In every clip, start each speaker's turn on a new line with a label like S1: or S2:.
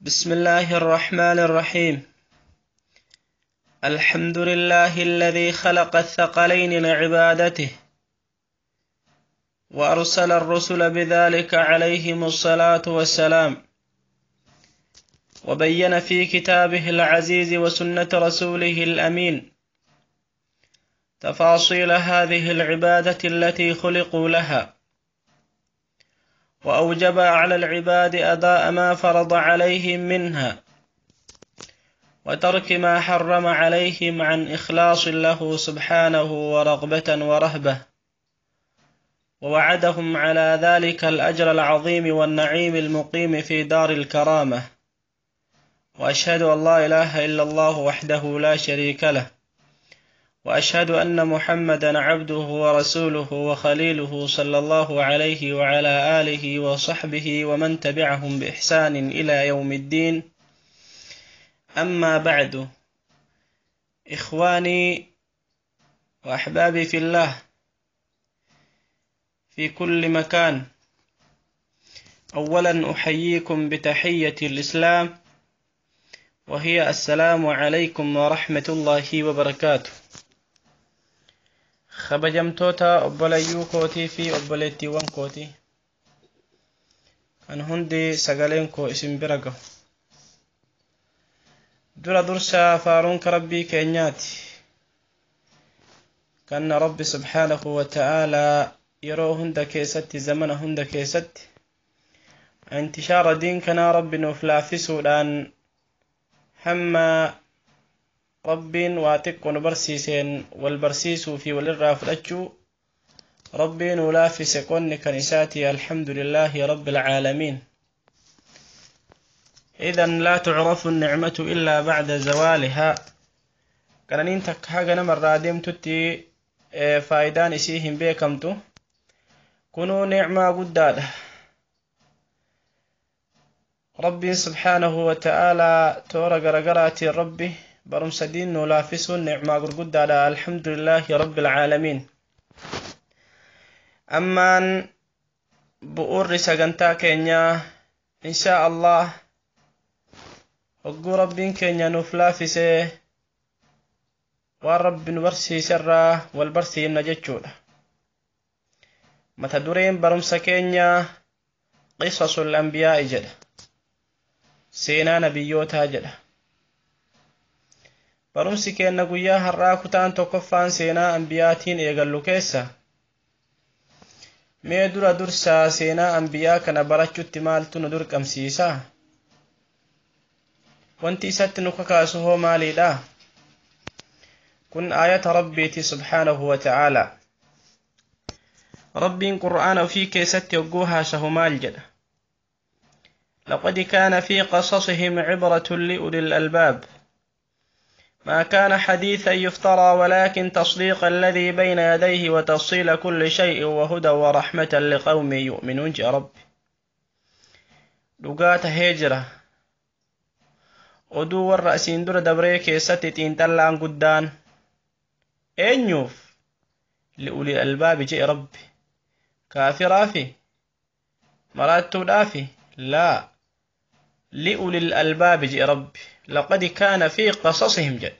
S1: بسم الله الرحمن الرحيم. الحمد لله الذي خلق الثقلين لعبادته، وأرسل الرسل بذلك عليهم الصلاة والسلام، وبين في كتابه العزيز وسنة رسوله الأمين تفاصيل هذه العبادة التي خلقوا لها، وأوجب على العباد أداء ما فرض عليهم منها، وترك ما حرم عليهم عن إخلاص له سبحانه ورغبة ورهبة، ووعدهم على ذلك الأجر العظيم والنعيم المقيم في دار الكرامة. وأشهد أن لا إله إلا الله وحده لا شريك له، وأشهد أن محمدا عبده ورسوله وخليله صلى الله عليه وعلى آله وصحبه ومن تبعهم بإحسان إلى يوم الدين. أما بعد، إخواني وأحبابي في الله في كل مكان، أولا أحييكم بتحية الإسلام، وهي السلام عليكم ورحمة الله وبركاته. Kabajamtoota obboleeyyuu kootii fi obboleettiiwwan kootii, kan hundi sagaleen koo isin bira gahu, dura dursa faaruunka Rabbii keenyaati, kan Rabbi subhaanahu wa ta'aalaa yeroo hunda keessatti, zamana hunda keessatti intishaara diin kanaa Rabbi nuuf laaffisuudhaan hamma Rabbiin waa xiqqoo nu barsiiseen wal barsiisuu fi walirraa fudhachuu Rabbiin nu laaffise, qonni kan isaati. Alhamdulillahi rabbil caalamiin. إذن لا تعرف النعمة إلا بعد زوالها. Qananiin takka haga namarraa deemtutti faayidaan isii hin beekamtu. Kunuu nicmaa guddaadha. Rabbiin subhaanahu wa ta'aalaa toora garagaraatiin Rabbi barumsa diin nu laaffisuun nicmaa gurguddaadha. Alhamdulillaahi rabbil caalamiin. Ammaan bu'uurri sagantaa keenyaa, inshaa Allah, hogguu Rabbiin keenya nuuf laaffisee waan Rabbi nu barsiiserraa wal barsiifna jechuudha. Mata dureen barumsa keenyaa qisasul anbiyaa'i jedha, seenaa nabiyyootaa jedha. Barumsi keenya guyyaa har'aa kutaan tokkoffaan seenaa ambiyaatiin eegallu keessa, mee dura dursaa seenaa ambiyaa kana barachuutti maaltu nu dirqamsiisa? Wanti isatti nu kakaasu hoo maaliidha? Kun aayata Rabbiiti subhaanahu wa ta'aalaa. Rabbiin Qur'aana ofii keessatti hogguu haasahu maal jedha? لقد كان في قصصهم عبرة لأولي الألباب. ما كان حديثا يفترى، ولكن تصديق الذي بين يديه وتفصيل كل شيء وهدى ورحمة لقوم يؤمنون. يا ربي، dhugaa tahee jira oduu warra asiin dura dabree keessatti xiinxallaan guddaan. Eenyuuf? لأولي الألباب je'e Rabbi. Kaafiraafi maraattuudhaafi? لا، لأولي الألباب je'e Rabbi. لقد كان في قصصهم jedhe.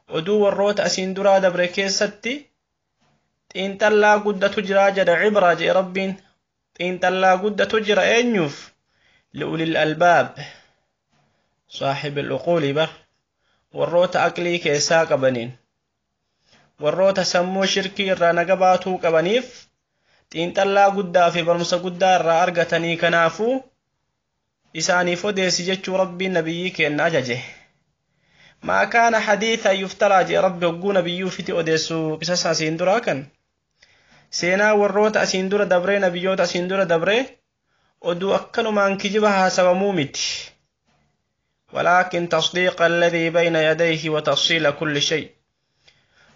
S1: Oduu warroota asiin duraa dabre keessatti xiinxallaa guddatu jiraa jedha. عبرة je'e Rabbiin. Xiinxallaa guddatu jira. Eenyuuf? لأولي الألباب، صاحب العقول bar, warroota aqlii keessaa qabaniin, warroota sammuu shirkii irraa naga baatuu qabaniif xiinxallaa guddaa fi barumsa guddaa irraa argatanii. Kanaafuu isaaniif odeessi jechuu Rabbiin nabiyyii kenna ajaje. ما كان حديثا يفترى jee Rabbi hogguu nabiyyuu fiti odeessu. Qisasa asiin duraa kan seenaa warroota asiin dura dabree, nabiyyoota asiin dura dabree, oduu akkanumaan kijiba haasawamuu miti. ولكن تصديق الذي بين يديه وتفصيل كل شيء.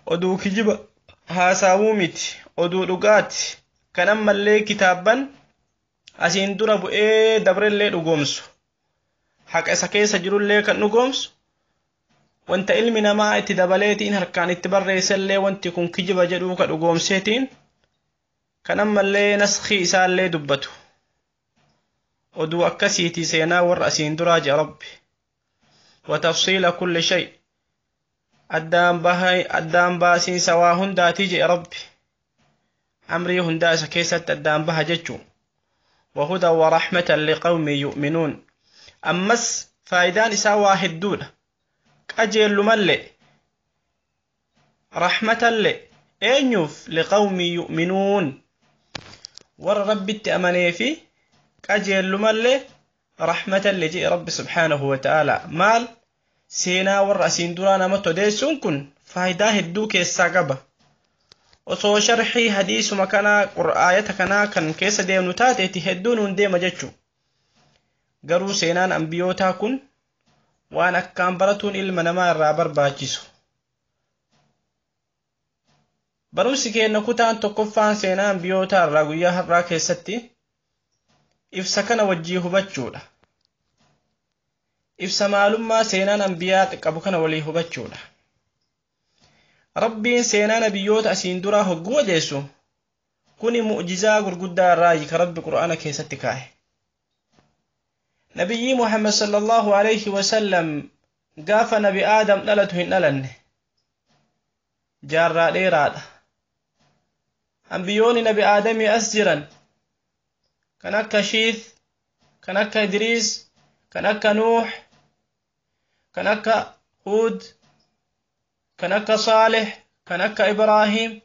S1: Oduu kijiba haasawuu miti, oduu dhugaati, kan ammallee kitaabban asiin dura bu'ee dabrellee dhugoomsu, haqa isa keessa jirullee kan dhugoomsu, wanta ilmi namaa itti dabaleetiin harkaan itti barreessellee wanti kun kijiba jedhuu ka dhugoomseetiin, kan ammallee naskii isaallee dubbatu. Oduu akkasiiti seenaa warra asiin duraa jedhe Rabbi. Watafsiila kulli shay, addaan baasiinsa waa hundaati jedhe Rabbi. Amrii hundaa isa keessatti addaan baha jechuu. Wahudan warahmatan liqawmin yu'minuun. Ammas faayidaan isaa waa hedduudha. Qajeellumallee, rahmatallee, eenyuuf? Liqawmin yu'minuun, warra Rabbitti amanee fi qajeellumallee rahmatallee jedhe Rabbi subhaanahu wa ta'ala. Maal seenaa warra asiin duraa namatti odeessuun kun faayidaa hedduu keessaa qaba. Osoo sharxii hadiisuma kanaa qur'aayata kanaa kan keessa deemnu taateeti hedduu nuun deema jechuu. Garuu seenaan ambiyootaa kun waan akkaan baratuun ilma namaa irraa barbaachisu. Barumsi keenya kutaan tokkoffaan seenaa ambiyootaa irraa guyyaa har'aa keessatti ibsa kana wajjii hubachuudha. Ibsa maalummaa seenaan ambiyaa qabu kana walii hubachuudha. Rabbiin seenaa nabiyyoota asiin duraa hogguu odeessu kuni mu'jizaa gurguddaa irraa ka Rabbi Qur'aana keessatti kaa'e. Nabiyyii Muhammad sallallahu alaihi wasallam gaafa Nabi Aadam dhalatu hin dhalanne. Jaarraa dheeraadha. Ambiyyoonni Nabi Aadamii as jiran kan akka Shiith, kan akka Idriis, kan akka Nuux, kan akka Huud, kan akka Saalih, kan akka Ibraahim,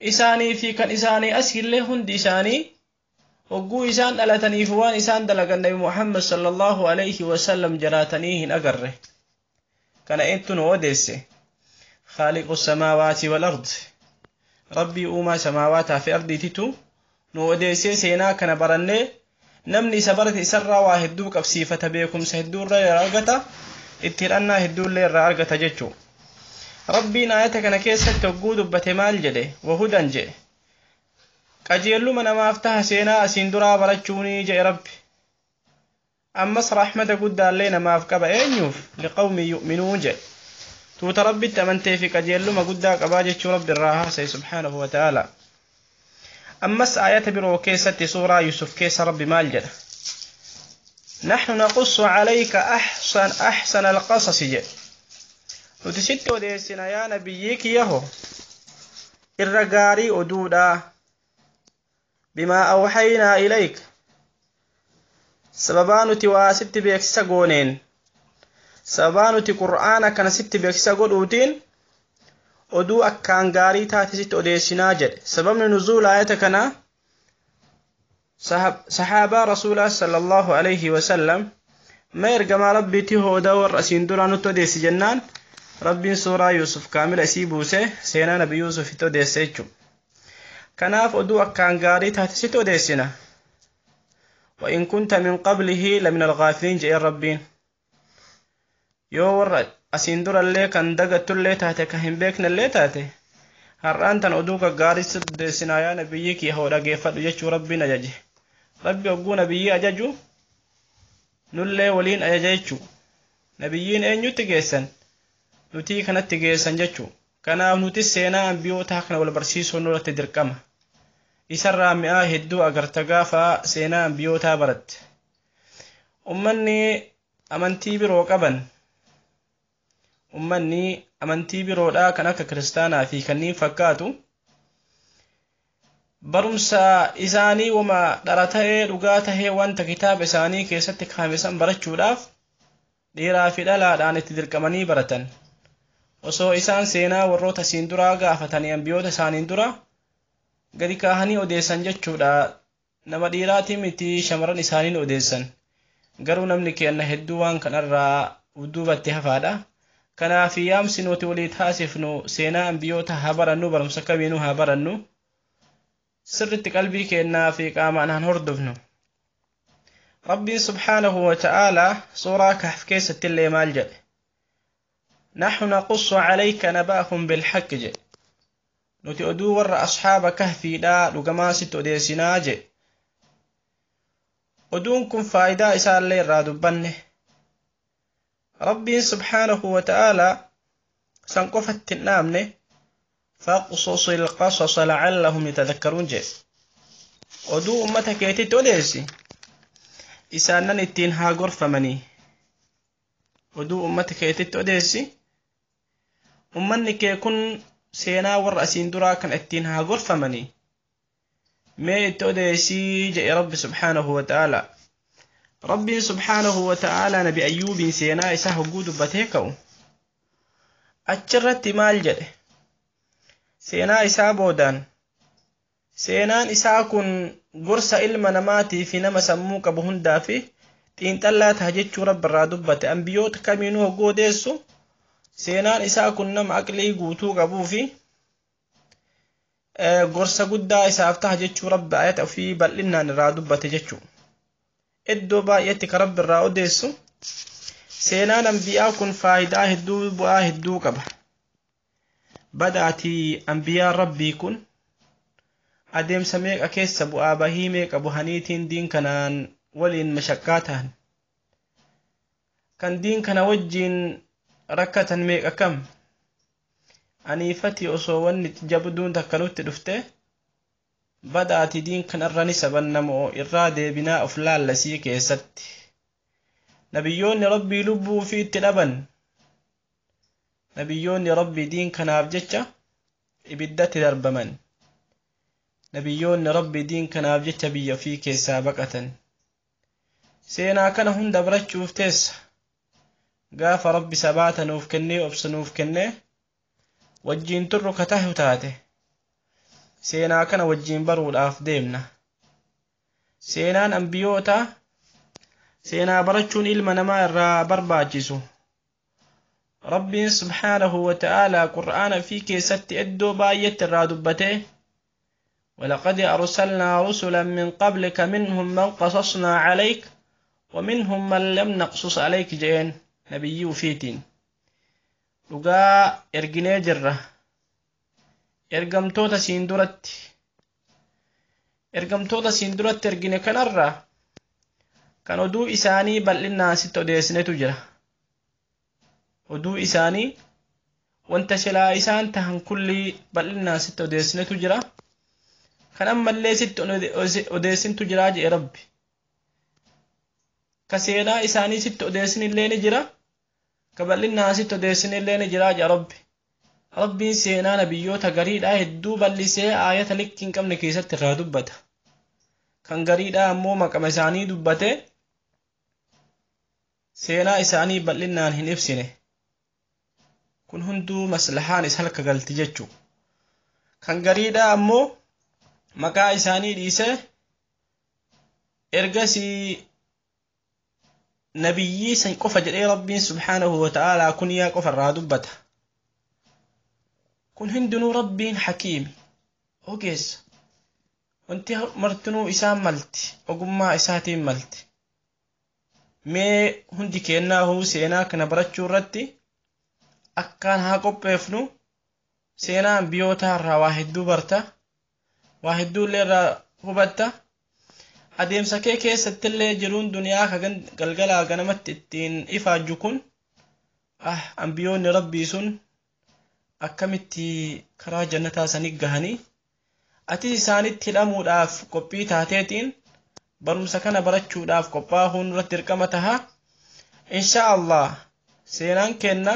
S1: isaanii fi kan isaanii asillee hundi isaanii hogguu isaan dhalataniif waan isaan dalagan Nabi Muhammad sallallahu alaihi wasallam jiraatanii hin agarre. Kana eentu nu odeesse? Khaaliqu samaawaati wal ard. Rabbii uumaa samaawaataa fi ardiititu nu odeessee seenaa kana barannee namni isa barate isarraa waa hedduu qabsiifata, beekumsa hedduu irraa argata, itti hidhannaa hedduullee irraa argata jechuu. Rabbiin ayata kana keessatti hogguu dubbate maal jedhe? Wahudan jedhe. Qajeelluma namaaf taha seenaa asiin duraa barachuunii jedhe Rabbi. Ammas rahmata guddaallee namaaf qaba, eenyuuf? Liqawmin yu'minuun jedhe. Tuuta Rabbitti amantee fi qajeelluma guddaa qabaa jechuu Rabbi irraa haasa'e subhaanahu wa ta'ala. Ammas ayata biroo keessatti suuraa Yusuf keessa Rabbi maal jedha? Naxnu naqussu calayka axsana alqasasi jedhe. Nuti sitti odeessina yaa nabiyyii kiyyaho irra gaarii oduudhaa, bimaa awxaynaa ilayk, sababaa nuti waa sitti beeksisa gooneen, sababaa nuti qur'aana kana sitti beeksisa godhuutiin oduu akkaan gaarii taate sitti odeessinaa jedhe. Sababni nuzuula ayata kanaa saxaabaa rasuulaa sallallahu alaihi wasallam ma ergamaa Rabbiitti hooda warra asiin duraa nutti odeessi jennaan Rabbiin suuraa Yuusuf kaamila isii buuse seenaa Nabi Yuusuf itti odeesse jechuudha. Kanaaf oduu akkaan gaarii taate sitti odeessina. وإن كنت من قبله لمن الغافلين jedheen Rabbiin. Yoo warra asiin durallee kan dagattullee taate, kan hin beeknellee taate, har'aan tan oduu gaggaarii sitti odeessinaa yaa nabiyyii kiyya hoo dhageeffadhu jechuu Rabbiin ajaje. Rabbi hogguu nabiyyii ajaju nullee waliin ajaja jechuu. Nabiyyiin eenyutti geessan? Nutii kanatti geessan jechuu. Kanaaf nuti seenaa ambiyootaa kana wal barsiisuun nurratti dirqama. Isarraa mi'aa hedduu agarta gaafa seenaa ambiyootaa baratte. Ummanni amantii biroo qaban, ummanni amantii biroodhaa kan akka kiristaanaa fi kanneen fakkaatu, barumsa isaanii wama dhara ta'ee dhugaa tahee wanta kitaaba isaanii keessatti kaa'ame san barachuudhaaf dhiiraa fi dhalaadhaan itti dirqamanii baratan. Osoo isaan seenaa warroota asiin duraa gaafatanii ambiyoota isaaniin dura gadi kaahanii odeessan jechuudha. Nama dhiiraatii miti shamarran isaaniin odeessan. Garuu namni keenya hedduu waan kanarraa duubatti hafaadha. Kanaaf yaamsi nuti walii taasifnu seenaa ambiyoota haa barannu, barumsa kamiinuu haa barannu. Sirritti qalbii keenyaa fi qaamaan haan hordofnu. Rabbiin subhaanahu wa ta'aalaa suuraa Kahf keessatti illee maal jedhe? نحن نقص عليك نبأهم بالحق jedhe. Nuti oduu warra asxaaba kahfiidhaa dhugamaa sitti odeessinaa jedhe. Oduun kun faayidaa isaallee irraa dubbanne. Rabbiin subhaanahu wa ta'aalaa san qofatti hin dhaabne, فاقصص القصص لعلهم يتذكرون jedhe. Oduu ummata keetitti odeessi. Isaanan ittiin haa gorfamanii. Oduu ummata keetitti odeessi. Ummanni kee kun seenaa warra asiin duraa kan ittiin haa gorfamanii. Mee itti odeessii jedhe Rabbi subhaanahu wa ta'ala. Rabbiin subhaanahu wa ta'ala Nabi Ayyuubiin seenaa isaa hogguu dubbatee ka'u. Achirratti maal jedhe? Seenaa isaa boodaan seenaan isaa kun gorsa ilma namaatii fi nama sammuu qabu hundaa fi xiinxallaa ta'a jechuu Rabbi irraa dubbate. Ambiyoota kamiinuu hogguu odeessu seenaan isaa kun nama aqlii guutuu qabuu fi gorsa guddaa isaaf ta'a jechuu Rabbi ayata ofii bal'inaan irraa dubbate jechuu. Iddoo baay'eetti kan Rabbi irraa odeessu seenaan ambiyaa kun faayidaa hedduu, bu'aa hedduu qaba. Badaatii ambiyaan Rabbii kun adeemsa meeqa keessa, bu'aa bahii meeqa buhaniitiin diin kanaan waliin mashaqqaa ta'an, kan diin kana wajjiin rakkatan meeqa kam. Aniifati osoo wanni jabduun takka nutti dhufte, badaatii diin kanarra ni sabannamoo irraa deebinaa of laallasii keessatti. Nabiyyoonni Rabbii lubbuu ofii itti dhaban. Nabiyyoonni Rabbii diin kanaaf jecha ibiddatti darbaman. Nabiyyoonni Rabbii diin kanaaf jecha biyya ofii keessaa baqatan. Seenaa kana hunda barachuuf teessa. Gaafa Rabbi sabaata nuuf kennee, obsa nuuf kennee wajjiin turru ka tahu taate, seenaa kana wajjiin baruudhaaf deemna. Seenaan ambiyootaa seenaa barachuun ilma namaa irraa barbaachisu. Rabbiin subhaanahu wa ta'aalaa Qur'aana fi keessatti iddoo baay'eetti irraa dubbatee, ولقد أرسلنا رسلا من قبلك منهم من قصصنا عليك ومنهم من لم نقصص عليك جeen nabiyyii ufiitiin. Dhugaa erginee jirra ergamtoota siin duratti. Ergamtoota siin duratti ergine kanarraa kan oduu isaanii bal'inaan sitti odeessinetu jira. Oduu isaanii, wanta silaa isaan tahan kullii bal'inaan sitti odeessinetu jira, kan ammallee sitti odeessintu jira jedhe Rabbi. Ka seenaa isaanii sitti odeessinillee ni jira, ka bal'inaan sitti odeessinillee ni jira jedhe Rabbi. Rabbiin seenaa nabiyyoota gariidhaa hedduu bal'isee aayata likki hin qabne keessatti irraa dubbata. Kan gariidhaa ammoo maqama isaanii dubbate, seenaa isaanii bal'inaan hin ibsine. Kun hunduu maslahaan isa harka galti jechuu. Kan gariidhaa ammoo maqaa isaanii dhiisee ergasii nabiyyii san qofa jedhee Rabbiin subhaanahu wa ta'aalaa kunyaa qofa irraa dubbata. Kun hundinuu Rabbiin hakiimi, ogeessa. Wanti martinuu isaan malti, ogummaa isaatiin malti. Mee hundi keennaahuu seenaa kana barachuu irratti akkaan haa qopheefnu. Seenaa ambiyootaa irraa waa hedduu barta, waa hedduu illee irraa hubatta. Adeemsa kee keessatti illee jiruun duniyaa ka galgalaa ganamatti ittiin ifaajju kun, ambiyoonni Rabbii sun akkamitti karaa jannataa sanii gahanii, atis isaanitti hidhamuudhaaf qophii taateetiin barumsa kana barachuudhaaf qophaahuun irratti dirqama taha. Insha Allah seenaan kenna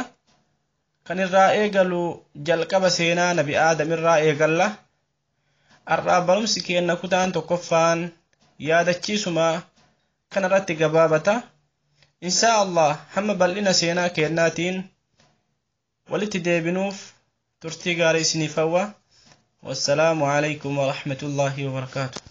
S1: kan irraa eegalu jalqaba seenaa Nabi Aadam irraa eegalla. Har'aa barumsi kenna kutaan tokkoffaan yaadachiisuma kanarratti gabaabata. Insha Allah hamma bal'ina seenaa kennaatiin walitti deebinuuf turtii gaarii isiniif hawwa. Wassalaamu alaykum warahmatullaahi wabarakaatuh.